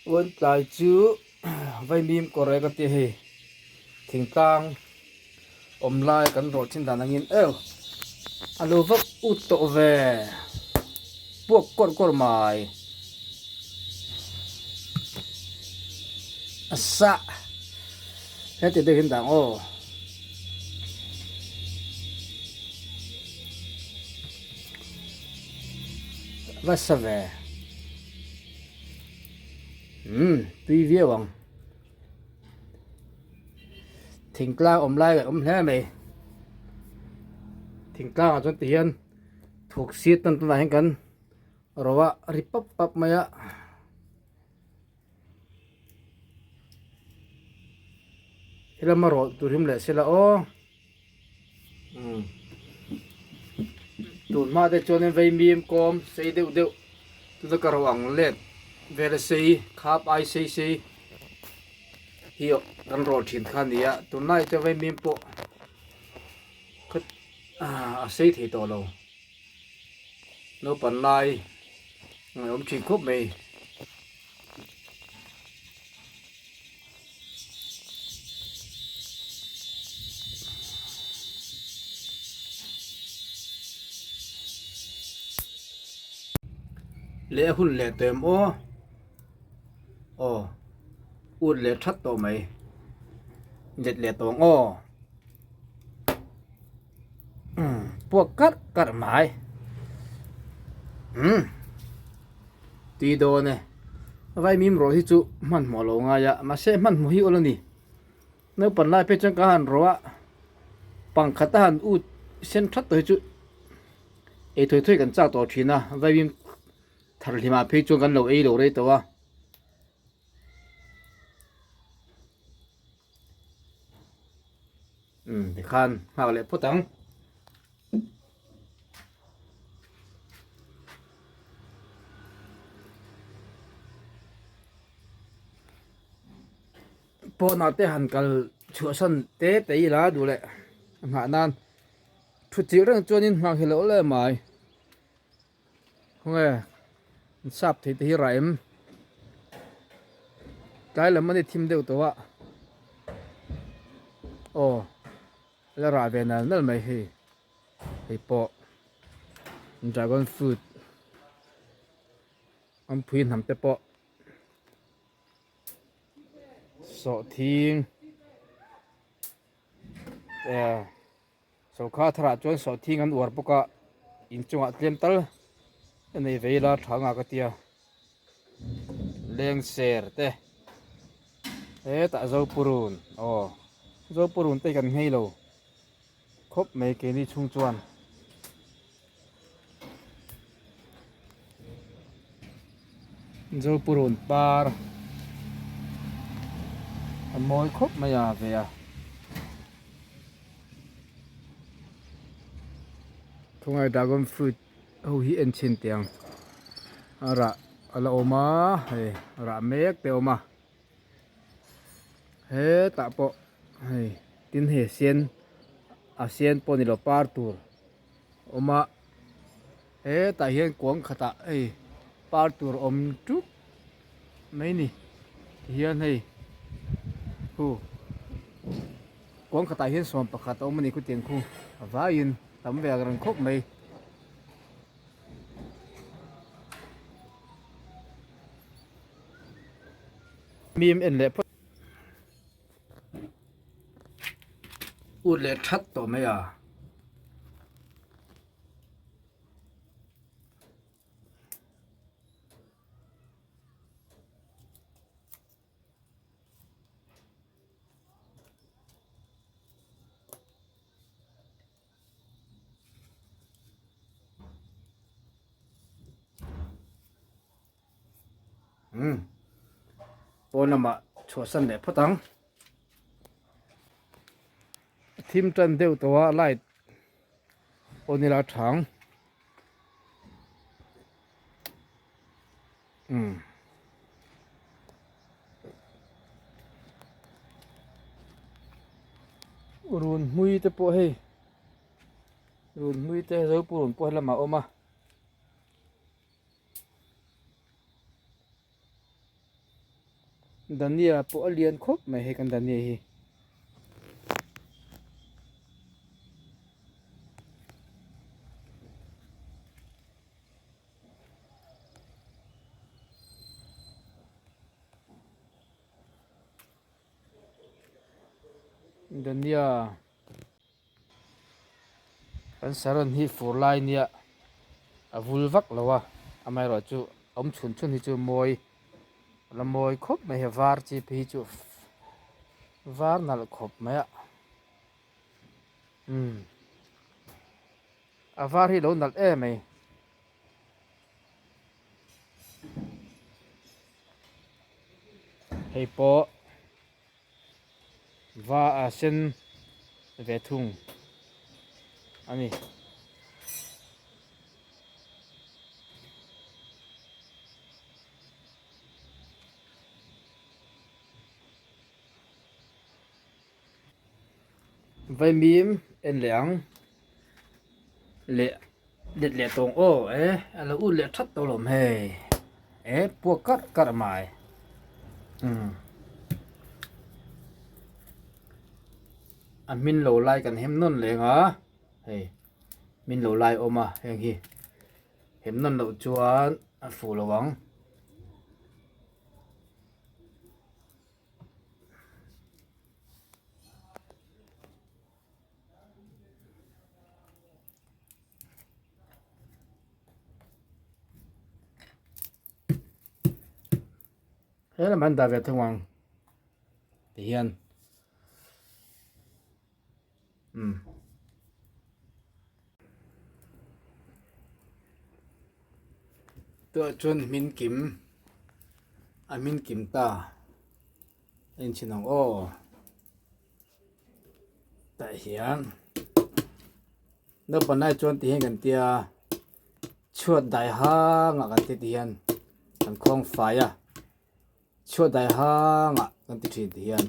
Uan tlai chu vaimim kawr e ka ti hei thingtlang awm lai kan rawh thin dan angin eu a lo vak ut tawh ve puak kawrh kawrh mai a sah heti deuh hian dang aw. Va sa ve umm tui viau ang thingtlang awm lai awm hle mai thingtlang ah chuan tihian thuk sir tan tunah hian kan ro a ri pap pap mai a. Helama rawh tur him leh sela aw umm tun hma te chuanin vaimim kawm sei deuh deuh tuna ka ro ang let vel a sei khap ai sei sei hi kan rawh thin kha a ni a tunlai chuan vaimim pawh kha a sei thei tawh lo. Naupang lai ngaihawm thin khawp mai. Leh a hun leh tawh em aw aw ut leh that tawh mai let leh tawh ang aw. Puak karh karh mai umm tui dawn e vaimim rawh hi chu hmanhmawh lo ngai a mahse hmanhmawh hi awl a ni naupang lai phei chuan ka han rawh a pangkhat a han ut sen that tawh hi chu ei thawi thawi kan chak tawh thin a vaimim thar hlimah phei chuan kan lo ei lo rei tawh a. Umm tikhan nghak leh phawt ang. Pawnah te han kal chhuahsan te te ila duh leh a nghah nan thu chilh reng chuanin nghak hi loh le mai. Khawnge an sap thei te hi rah em tlai lam a ni thim deuh tawh a aw la rah ve nal nal mai hei hei pawh dragon fruit an phui hnam te pawh sawhthing eh. Sawrkar tharah chuan sawhthing an uar bawk a, inchungah tlem tal a nei ve ila tha nga ka tia. Lengser te hetah Zopurun aw Zopurun te hi kan nghei lo khawp mai keini chhung chuan. Zopurun par a mawi khawp mai a ve a. Khawngai dragon fruit ho hi en chhin teh ang a rah a la awm a hei rah mek te a awm a hetah pawh hei tin hei a sen a sen pawh ni lo par tur a awm a hetah hian kuang khatah hei par tur awm tuk mai ni tihian hei hu kuang khatah hian 11 a awm a ni khutiang khu a vaiin tam ve ang reng khawp mai. Mim en leh phawt ut leh that tawh mai a. Umm pawn lamah chhuahsan leh phawt ang a thim tan deuh tawh a light on ila a tha ang umm. Run hmui te pawh hei run hmui te Zopurun pawh helamah a awm a. Dania pawh a lian khawp mai hei kan dania hi. Dania kan saron hi fur lai nia a vul vak lo a amaherawh chu awm chhun chhun hi chu mawi a la mawi khawp mai he var chi phei hi chu var nalh khawp mai a umm a var hi a lo nalh em mai. Hei pawh va a sen ve thung a ni. Vaimim en leh ang leh let leh tawng aw e a lo ut leh that tawh lawm hei e puak karh karh mai umm a hmin lo lai kan hem nawn leng a hei hmin lo lai a awm a heng hi hem nawn loh chuan a fuh lo ang. He lamah an dah ve thung ang tihian umm tah chuan hmin kim a hmin kim ta a inchhin ang aw. Tah hian naupang lai chuan ti hian kan tia chhuat dai hangah kan ti ti hian kan khawng fai a chhuat dai hangah kan ti thin ti hian.